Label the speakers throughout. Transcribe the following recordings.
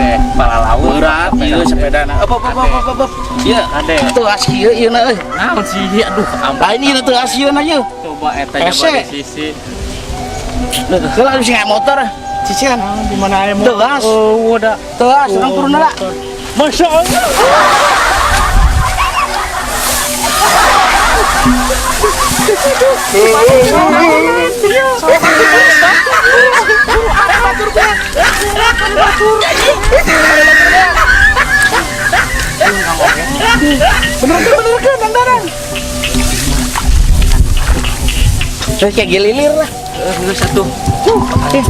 Speaker 1: Teh pala laut.
Speaker 2: Berat ieu sepedana. Apa apa apa apa apa. Ieu.
Speaker 1: Ade.
Speaker 2: Teuas kieu ieu na euy.
Speaker 1: Naon sih? Aduh, ampun.
Speaker 2: Lain ieu teuas ieu na ieu.
Speaker 1: Coba eta nyoba
Speaker 2: Ese.
Speaker 1: di sisi.
Speaker 2: Heula bisa nggak motor. Cician.
Speaker 1: Di mana aya motor?
Speaker 2: Teuas.
Speaker 1: Oh, udah.
Speaker 2: Teuas, urang turun heula.
Speaker 1: Masya Allah.
Speaker 2: Bener kan Dangdanan. Terus kayak gililir lah.
Speaker 1: Geus atuh.
Speaker 2: Eh,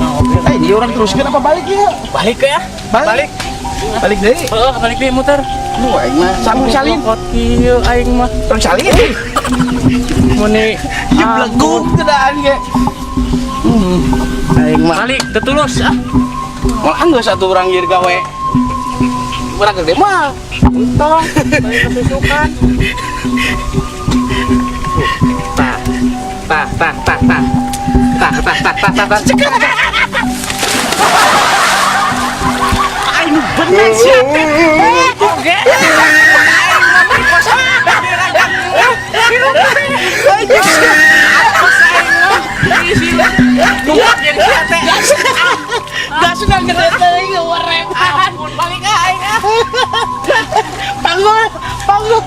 Speaker 2: ini orang teruskan apa balik ya?
Speaker 1: Balik ke ya?
Speaker 2: Balik. Balik deui.
Speaker 1: Heeh, balik deui muter.
Speaker 2: Nu aing mah sambung salin.
Speaker 1: Kot kieu aing mah.
Speaker 2: Terus salin.
Speaker 1: Muni
Speaker 2: Ya beleguk teu ge. Aing mah
Speaker 1: balik teu tulus ah.
Speaker 2: moal geus atuh urang ieu gawe. Urang gede mah.
Speaker 1: Entong, balik kesusukan. Tah, tah, tah, tah, tah. Tah, tah, tah, tah, tah, tah. Aing nu bener sia teh. Oge. Aing mah beli kos. Numpuk jeung sia teh.
Speaker 2: Gas sudah gede teuing.
Speaker 1: Ampun, balik ah aing ah.
Speaker 2: Panggul, panggul.